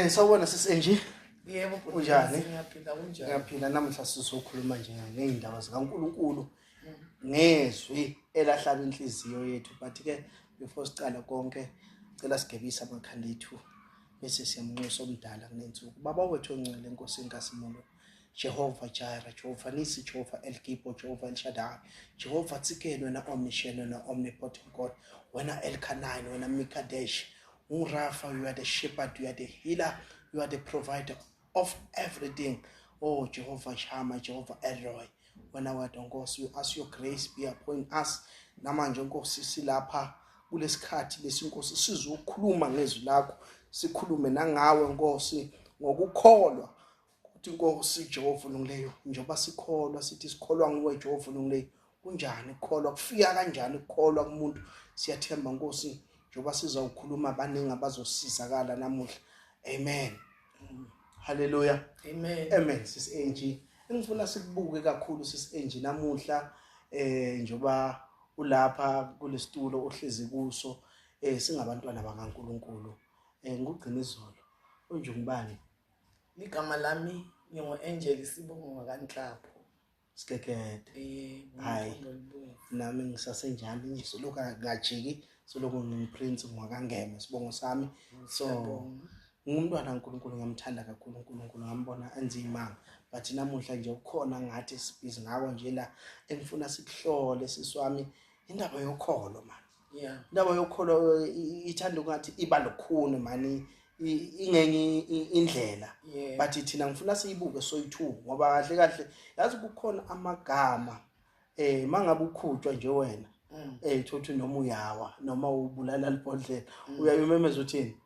Sawubona sisi Angie. Yebo bhuti. Unjani? Ngiyaphila, kunjani? Ngiyaphila. Namuhla sizokhuluma nje ngey'ndaba zikaNkulunkulu ngezwi elahlaba inhliziyo yethu, but ke before sicala konke cela sigebise amakhanda ethu bese siyamnxusa omdala kunensuku. Baba wethu ongcwele, Nkosi yenkazimulo, Jehova Jireh, Jehova Nisi, Jehova El Gibor, Jehova El Shaddai, Jehova Tsikenu, wena omniscient, wena omnipotent God, wena El Kanine, wena Mikadesh, Urafa, you are the shepherd, you are the healer, you are the provider of everything. Oh Jehovah Shammah, Jehovah Elroy, wena wedwa Nkosi, we ask your grace be upon us. Namanje Nkosi silapha kulesikhathi lesi Nkosi sizokhuluma ngezwi lakho, sikhulume nangawe Nkosi ngokukholwa ukuthi Nkosi Jehova olungileyo, njengoba sikholwa sithi sikholwa nguwe Jehova olungileyo, kunjani ukukholwa, kufika kanjani ukukholwa kumuntu? Siyathemba Nkosi njengoba sizawukhuluma baningi abazosizakala namuhla. Amen. Hallelujah. Amen. Amen. Sis Angie, engifuna sikubuke kakhulu sis Angie namuhla, njengoba ulapha kulesitulo ohlezi kuso, singabantwana bakaNkuluNkulu. Ngugcina izolo. Unje ngubani? Igama lami ngingu-Angel Sibongo kaNhlapho. Sigegede. Yebo. Hayi. Ngolibonga. Nami ngisasenjalo nje, soloko ngajiki, soloko ngingu-Prince ngwakaNgema sibongo sami. So Siyabonga. ngumntwana kaNkulunkulu, ngiyamthanda kakhulu uNkulunkulu, ngambona enza imanga. But namuhla nje ukhona ngathi sibhizi ngako nje la engifuna sikuhlole siswami, indaba yokholo man. Indaba yokholo ithanda ungathi iba lukhuni mani, ingenye indlela. But thina ngifuna siyibuke soyi-two, ngoba kahle kahle yazi kukhona amagama mangabe ukhutshwa nje wena, thothi noma uyawa noma ubulala libhodlela, uyayumemeza uthini?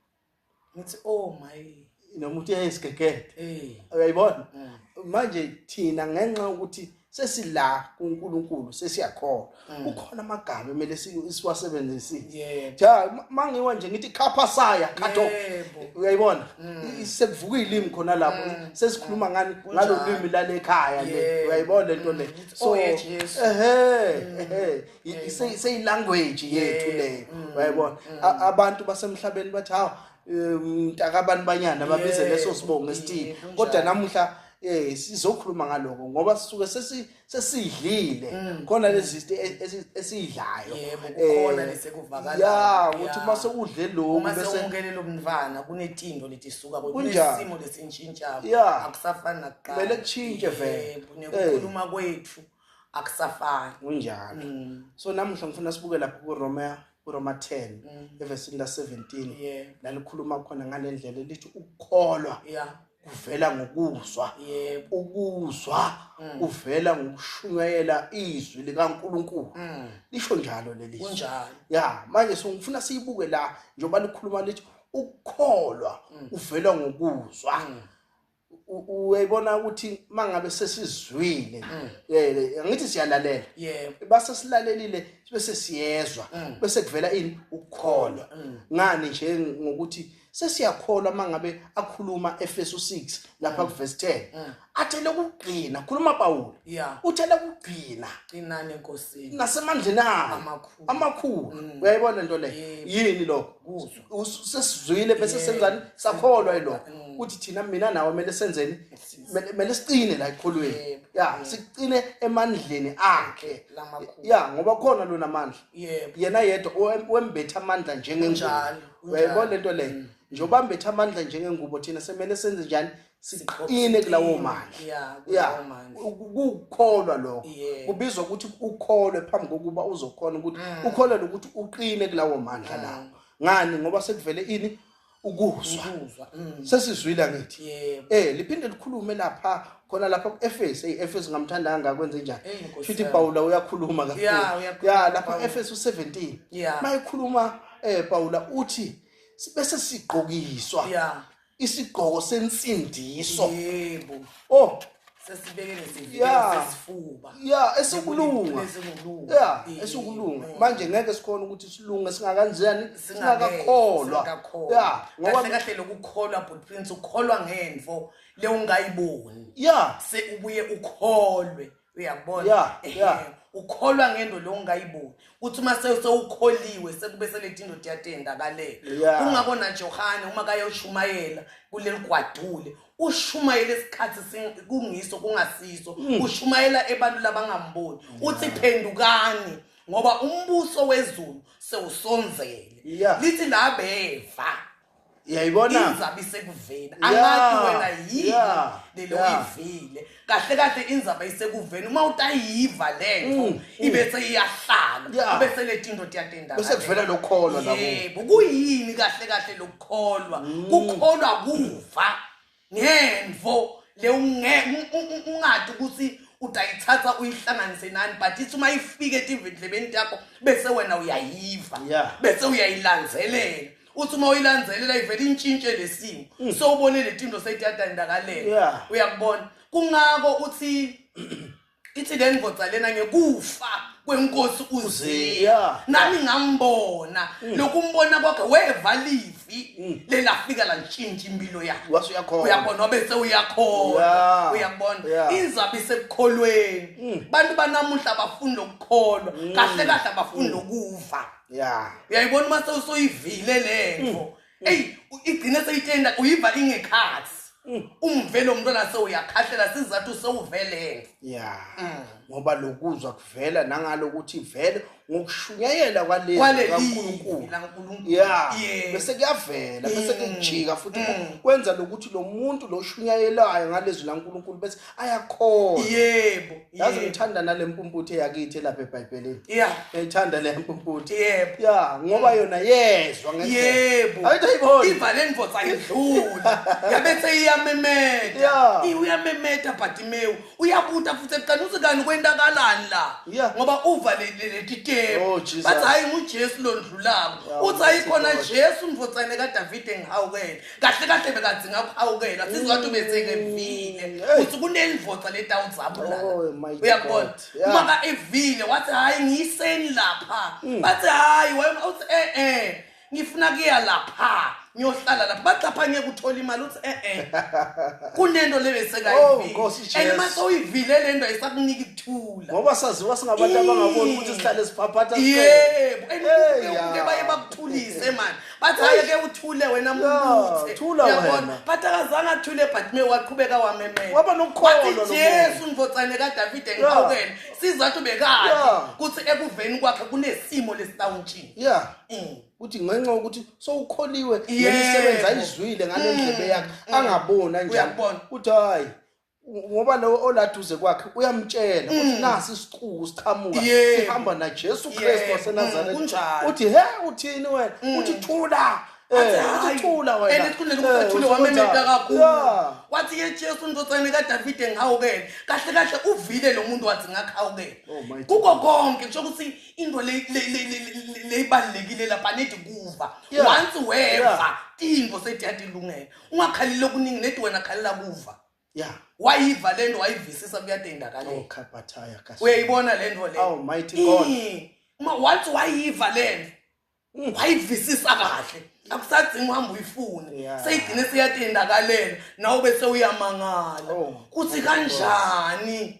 Ngithi oh my, noma uthi hey sigegede. Uyayibona? Manje thina ngenxa ukuthi sesila kuNkulunkulu sesiyakholwa, kukhona amagama emele siwasebenzise. Ja mangiwa nje ngithi khapha saya khatho. Uyayibona? Sekuvuka ilimi khona lapho, sesikhuluma ngani ngalo limi lale ekhaya le. Uyayibona lento le? So oh, Jesu. Ehe, seyi language yethu le. Uyayibona? Abantu basemhlabeni bathi hawu mntakabantu banyana babize leso sibongo esithile, kodwa namuhla sizokhuluma ngaloko ngoba sisuke sesidlile khona lezi zinto esiyidlayo. Yebo, kukhona lesekuvakalayo. Ya, ukuthi uma sekudle lokhu uma bese sewumukele lo mntwana kunetinto letisuka Kunjani? kunesimo lesintshintshako. Akusafani nakuqala. Kumele kushintshe vele. Yebo, nekukhuluma kwethu akusafani. Kunjalo. So namuhla ngifuna sibuke lapho kuRoma 10 evesini la 17, la likhuluma khona ngalendlela elithi ukukholwa kuvela ngokuzwa. Ukuzwa kuvela ngokushunyayela izwi likaNkuluNkulu. Lisho njalo leli zwi. Kunjalo. Ya, manje so ngifuna siyibuke la njengoba likhuluma lithi ukukholwa uvela ngokuzwa. Uyayibona ukuthi mangabe sesizwile, angithi siyalalela. Base silalelile bese siyezwa, bese kuvela ini? Ukukholwa. Ngani nje ngokuthi sesiyakholwa mangabe akhuluma Efesu 6 lapha ku verse 10, athele ukugcina, khuluma Paul, uthele ukugcina, qinani eNkosini nasemandleni ayo amakhulu. Amakhulu. Uyayibona into le? Yini lokho? Kuzwa. Sesizwile bese senzani? Sakholwa yilokho ukuthi thina mina nawe kumele senzeni? Kumele siqine la ekholweni. Ya, siqine emandleni akhe lamakhulu. Ya, ngoba khona lona amandla. Yena yedwa wembethe amandla njengengubo. Kunjalo. Uyayibona lento le? Njengoba ambethe amandla njengengubo, thina semele senze njani? Siqine kulawo mandla. Ya, kulawo mandla. Kukholwa lokho. Kubizwa ukuthi ukholwe phambi kokuba uzokhona ukuthi ukholwe ukuthi uqine kulawo mandla lawo. Ngani? Ngoba sekuvele ini? Ukuzwa. Ukuzwa. Sesizwile ngithi. Liphinde likhulume lapha khona lapha kuEfesu. Hey, Efesu ngamthanda kangaka, kwenze njani? Hey, Nkosi Futhi yami. Paula uyakhuluma kakhulu. Ya, uyakhuluma Ya, lapha Paula. Efesu 17. Ya. Mayikhuluma Paula uthi bese sigqokiswa isigqoko sensindiso. Oh, Sesibeke nesivikelo sesifuba. Ya, esikulunga. Esikulunga. Ya, esikulunga. Manje ngeke sikhona ukuthi silunge singakanjani, singakakholwa. Singakakholwa. Ya, ngoba kahle kahle lokukholwa but Prince ukholwa ngento le ungayiboni. Ya. Se ubuye ukholwe. Uyabona? Ya, ya. Ukholwa ngento lo ungayiboni kuthi uma sewukholiwe sekube selethi indoda iyatendakalela. Kungako naJohane uma kayoshumayela kuleli gwadule ushumayela isikhathi kungiso kungasiso. Ushumayela ebantu labangamboni, uthi phendukani ngoba umbuso wezulu sewusonzele. Lithi la beva Uyayibona inzaba isekuveni, angathi wena yini lelo uyivile kahle kahle. Inzaba isekuveni uma utayiva lento ibe seyiyahlala, bese leti into tiyatenda, bese kuvela lokukholwa lapho. Yebo, kuyini kahle kahle lokukholwa? Kukholwa kuva ngemvo le ungadi ukuthi utayithatha uyihlanganise nani, but ithi uma ifike etivendlebeni takho bese wena uyayiva, bese uyayilandzelela. Uthi uma uyilandzelela ivele intshintshe lesimo, sowubone letinto seyitiyatandakalela. Uyakubona, kungako uthi ithi le ndvodza lena ngekufa kwenkosi uZiya nami ngambona. Lokumbona kwakhe weva livi lelafika lantshintsha impilo yakhe. Wase uyakholwa. Uyabona, wabese uyakholwa. Uyabona, inzaba isekukholweni. Bantu banamuhla abafuni lokukholwa kahle kahle, abafuni lokuva. Uyayibona, uma sewusoyivile lento, eyi, igcine seyitenda, uyiva ingekhathi umve lo mntwana sewuyakhahlela, sizathu sewuvelele. Ya, ngoba lokuzwa kuvela nangalokuthi vele ngokushunyayela kwalezi kwaleli kaNkulunkulu laNkulunkulu. Bese kuyavela, bese kujika futhi kwenza lokuthi lo muntu lo shunyayelayo ngalezwi laNkulunkulu bese ayakholwa. Yazi, ngithanda nale mpumputhe yakithi lapha eBhayibhelini. Ngiyayithanda le mpumputhe. Ya, ngoba yona yezwa ngendlela. Ayithi ayiboni. Iva le ndvodza idlula yabe seyiyamemeta. Uyamemeta Bartimewu, uyabuta futhi ekuqala uthi kani kwentakalani la? Ngoba uva leti tepu. Oh, Jesus. Bathi hayi, nguJesu londlulako. Uthi hayi khona, God. Jesu ndvodzane kaDavide, ngihawukele. Kahle kahle bekadzinga kuhawukela, sizwathi ubesengevile Hey. uthi kunendvodza letawudzabula la. Oh, mighty Uyakubona? God. Yeah. Uma ka-evile wathi hhayi, ngiyiseni lapha. Bathi hhayi, uthi e-e, ngifuna kuya lapha ngiyohlala lapha. Bathi lapha ngeke uthole imali. Uthi e-e, kunento Oh, lebesekayivile. Nkosi And Jesu. uma sewuyivile le nto ayisakuniki ukuthula. Ngoba saziwa singabantu abangaboni ukuthi sihlale siphaphatha. Yebo, and Hey, ke ya. baye bakuthulise mani, bathi hayi, ke uthule wena muntu. Thula wena. But akazange athule, but me waqhubeka wamemela. Waba nokukholwa Wathi, lo muntu. Jesu ndvodzane kaDavide, ngihawukele. Sizathu bekade kuthi ekuveni kwakhe kunesimo lesitawuntshini. Uthi ngenxa yokuthi sowukholiwe ngemisebenzi ayizwile ngale ndlebe yakhe, angaboni kanjani. Uyakubona. Uthi hayi, ngoba lo oladuze kwakhe uyamtshela ukuthi nasi isicuku siqhamuka sihamba naJesu Kristu waseNazaretha. Kunjalo. Uthi he, uthini wena? Uthi thula. Athi, Uthi "Hayi." thula wena. And esikhundleni sokuthi athule wamemeta kakhulu. Wathi ye Jesu ndvodzane kaDavide, ngihawukele. Kahle kahle uvile lo muntu wathi ngakhawukela. Oh, mighty. Kuko konke kusho ukuthi into leyibalulekile lapha nethi kuva. Once weva tinto setiyatilungela, ungakhaleli okuningi, nethi wena khalela kuva. Wayiva lento, wayivisisa, kuyatendakalela. Oh, khapathaya kahle. Uyayibona le nto le? Oh, mighty God. Uma once wayiva lento, wayivisisa kahle, akusadzingi uhambe uyifune. Seyigcine seyatendakalela nawe, bese uyamangala Oh, kuthi kanjani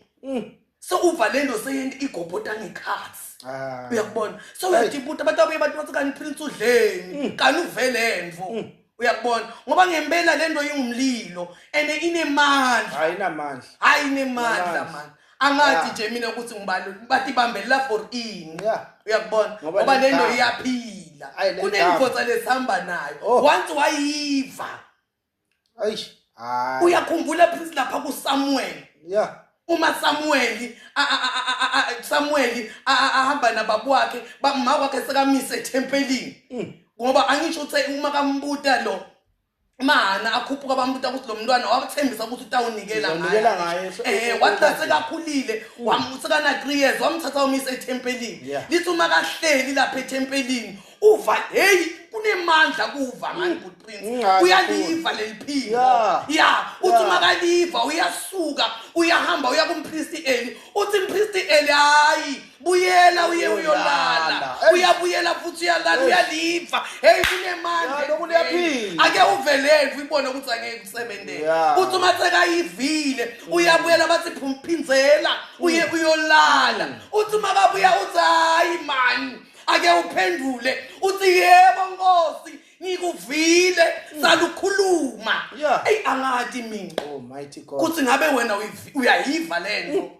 sewuva lento seyento igobhota ngekhathi. Ah. Uyakubona, sewuyatibuta, abantu abuye bathi bathi kani Prince udleni, kani uve lento. Uyakubona, ngoba ngempela lento ingumlilo and inemandla. Ayinamandla. Hayi, inemandla. Inamandla. Man, angathi nje mina ukuthi ngibalo bathi bambelela for ini. Uyakubona, Ngoba ngoba le lento gama. iyaphila. Ayi, le Kunendvodza lesihamba nayo. Oh. Once wayiva, Ayish. Hayi. Uyakhumbula Prince lapha kuSamuel, uma Samuel Samuel ahamba nababa wakhe, ma wakhe sekamise ethempelini, ngoba angisho ukuthi uma kambuta lo mahana akhuphuka bambuta ukuthi lo mntwana wakuthembisa ukuthi utawunikela. Uzawunikela ngaye. Wathi sekakhulile, sekana 3 years, wamthatha wamisa ethempelini. Lithi uma kahleli lapha ethempelini uva hey. Kunemandla kuva mani good prince. Hayi, Uyaliva leli phimbo. Ya, uthi makaliva uyasuka, uyahamba uya kumpristi Eli. Uthi mpristi Eli, hayi, buyela uye uyolala. Uyolala. Eish. Uyabuyela futhi uyalala, Eish. uyaliva. Hey, kunemandla. Ya, lokhu liyaphila. Ake uvelele uyibone ukuthi angeke kusebenzele. Uthi uma sekayivile uyabuyela bathi phindzela uye uyolala. Uthi makabuya uthi hayi man, ake uphendule uthi yebo Nkosi, ngikuvile salukhuluma. Ey, angati mina. Oh mighty God. Kuthi ngabe wena uyayiva lento.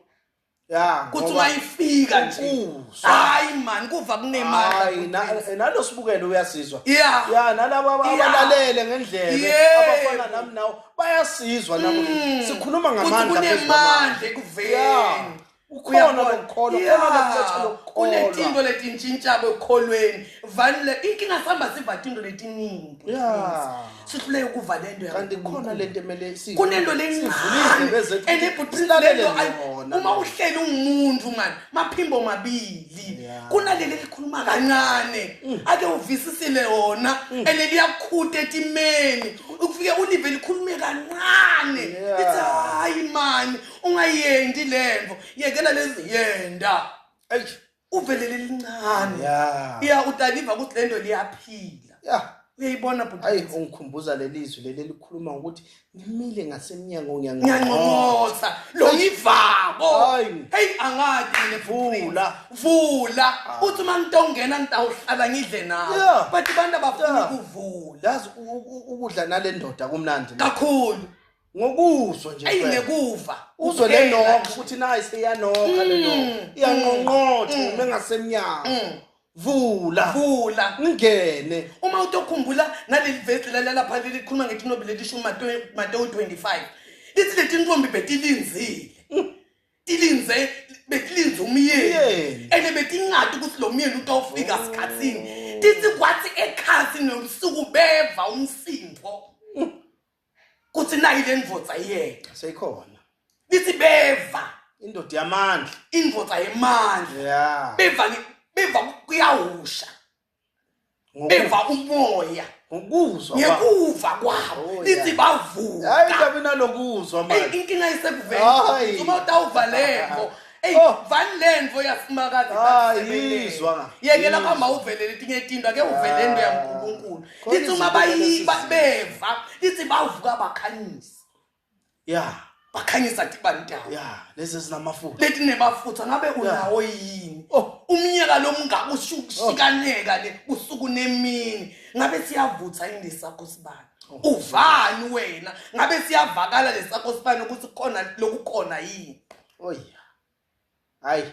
Kuthi Ngoba uma ifika nje. Ukuzwa. Hayi man, kuva kunemandla. Hayi, nalo sibukele uyasizwa. Ya, nalabo abalalele ngendlebe, abafana nami nawo bayasizwa namuhla. Sikhuluma Kuthi ngamandla phezu kunemandla kwamandla. ekuveni. Ukhona Uyabona? lokukholwa, khona lokuletha lokukholwa. Kunetinto letintshintsha ekukholweni. Vanile inkinga sihamba siva tinto letiningi. Sihluleke ukuva lento Kanti yaNkulunkulu. khona lento emele Kunento sivule lencane izindlebe zethu and ukuthi ebhuti silalele lento yona. uma uhleli ungumuntu man, maphimbo mabili. Kunaleli likhuluma kancane, ake uvisisile yona, ene liyakhuta etimeni, ukufike ulive likhulume kancane. Ithi hayi man, ungayendi lento, yekela lezi yenda. Eish. Uvele lelincane. Ya, utaliva ukuthi lento liyaphila. Uyayibona bhuti? Hayi, ungikhumbuza lelizwi leli likhuluma ngokuthi ngimile ngasemnyango ngiyanqotha. Ngiyanqotha lo ngivako. Hayi. Hey, angadi mina. Vula. Vula. Uthi uma ngitongena ngitawuhlala ngidle nawe. But abantu abafuni ukuvula. Yazi ukudla nale ndoda kumnandi. Kakhulu. Ngokuzwa nje Eyi, kuphela. ngekuva. Uzwe le Kuphela. nokho ukuthi nayi seyanokha le nokho. Iyanqonqotha uma ngasemnyango. Vula. Vula. Ngingene. Uma utokhumbula naleli verse lalapha lelikhuluma ngetintombi letishumi Mateyu 25. Lithi letintombi betilinzile. Tilinze, betilinze umyeni. Umyeni. Ene betingati ukuthi lo myeni utawufika sikhatsini. Tithi kwathi ekhasi nobusuku beva umsindo. Kuthi nayi le ndvodza iyeta. Seyikhona. Lithi beva. Indoda yamandla. Indvodza yamandla. Beva beva kuyahusha. Beva umoya. Ngokuzwa kwabo. Ngekuva kwabo. Oh, Lithi yeah. bavuka. Hayi, indaba inalokuzwa Eyi, manje. inkinga isekuveni. Hayi. Uma utawuva lento. Eyi, Oh. vani lento yasimakade Hayi, bakusebenzele. yizwa nga. Yekela Yizwa. kuhamba uvele letinye tinto, ake uvele lento yaNkulunkulu. Khona Lithi uma izinto lesi beva, lithi bavuka bakhanyisa. Bakhanyisa tibani tabo. Lezi ezinamafutha. Leti nemafutha ngabe unawo yini? Oh. Umnyaka lo mngaka ushikaneka le usuku nemini. Ngabe siyavutha yini lesakho sibani? Oh. Uvani wena? Ngabe siyavakala lesakho sibani ukuthi khona lokukhona yini? Oh yeah. Hayi.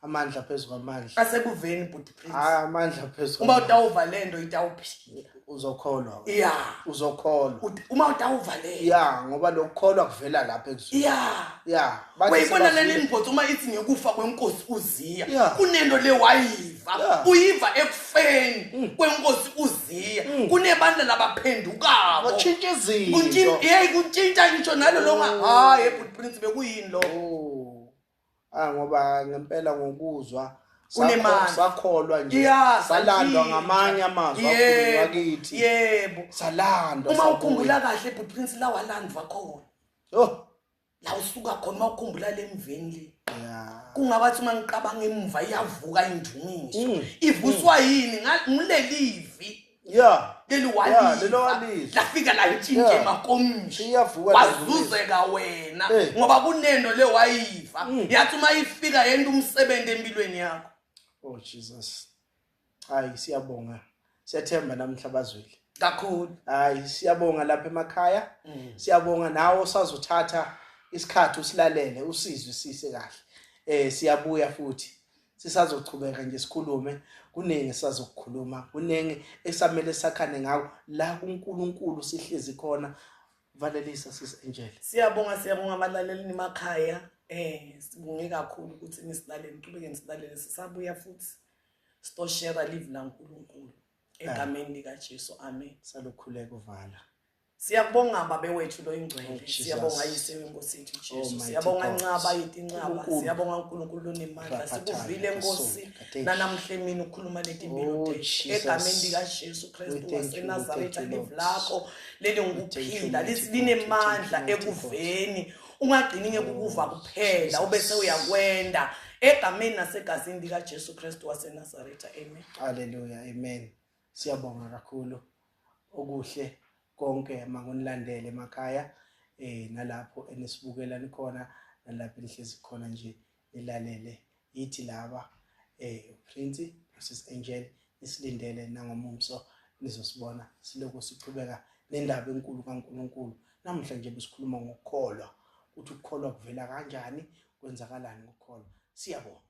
Amandla phezu kwamandla. Asekuveni bhuti Prince. Hayi, amandla phezu Uma kwamandla. utawuva lento itawuphila. Uzokholwa. Yeah. Uzokholwa. Uma utawuva lento. Yeah, ngoba lokukholwa kuvela lapha ekuzweni. Yeah. Yeah. Bathi Uyayibona sebavile. leli mbotho uma ithi ngekufa kwenkosi uZiya. Yeah. Kunento le wayiva. Yeah. Uyiva ekufeni kwenkosi uZiya. Kunebandla labaphendukako. Batshintsha izinto. Hey, kuntshintsha ngisho nalo longa. Hayi, bhuti Prince bekuyini lo? Oh. Ah, ngoba ngempela ngokuzwa Kunemandla. sakholwa nje. Yeah, Salandwa satshintsha. ngamanye amazwi Yebo, akhulunywa kithi. Yebo. Salandwa. Uma sabuya. ukhumbula kahle bhuti Prince la walandwa khona. Oh. La usuka khona uma ukhumbula lemveni le. Yeah. Kungabathi uma ngiqabanga emuva iyavuka indumiso. Ivuswa yini ngulelivi? Yeah. Leli Yeah, walizwa. lelo walizwa. Lafika la itshintshe Yeah. emakomishi. Iyavuka le Wazuzeka wena Eh. ngoba kunento le wayiva. Yathi uma ifika yenta umsebenzi empilweni yakho. Oh Jesus. Hayi, siyabonga. Siyathemba namhla bazwile. Kakhulu. Hayi, siyabonga lapha emakhaya. Siyabonga nawe osazothatha isikhathi usilalele, usizwe sise kahle. Siyabuya futhi. Sisazochubeka nje sikhulume, kuningi sisazokukhuluma, kuningi esamele sakhane ngakho la kuNkulunkulu sihlezi khona. Valelisa sis Angel. Siyabonga, siyabonga abalaleli emakhaya. Sibonge kakhulu ukuthi nisilalele, niqhubeke nisilalele, sisabuya futhi sitoshare live laNkulunkulu egameni likaJesu. Amen. Salokhuleka uvala. Siyabonga Babe wethu loyingcwele. Oh, Jesus. Siyabonga Yise wenkosi yethu Oh, Jesu. mighty Siyabonga God. Nqaba yetincaba. Nkulunkulu. Siyabonga uNkulunkulu onemandla. Raphathana, Sikuvile Nkosi Kadesh. nanamuhla emini ukhuluma letimpilo Oh, tethu. Jesus. Egameni likaJesu We Kristu thank you, we waseNazaretha thank you, live Lord. lakho We thank you, lelingukuphila mighty God. We linemandla thank you, mighty God. ekuveni. Ungagcini ngekukuva kuphela Jesus. ubese uyakwenda. Egameni nasegazini likaJesu Kristu waseNazaretha. Amen. Hallelujah, amen. Siyabonga kakhulu. Okuhle konke makunilandele emakhaya nalapho enisibukela nikhona nalapho enihlezi khona nje nilalele yithi laba Prince Sis Angel nisilindele nangomumso nizosibona silokhu siqhubeka nendaba enkulu kaNkuluNkulu. Namuhla nje besikhuluma ngokukholwa, ukuthi ukukholwa kuvela kanjani, kwenzakalani ngokukholwa. Siyabonga.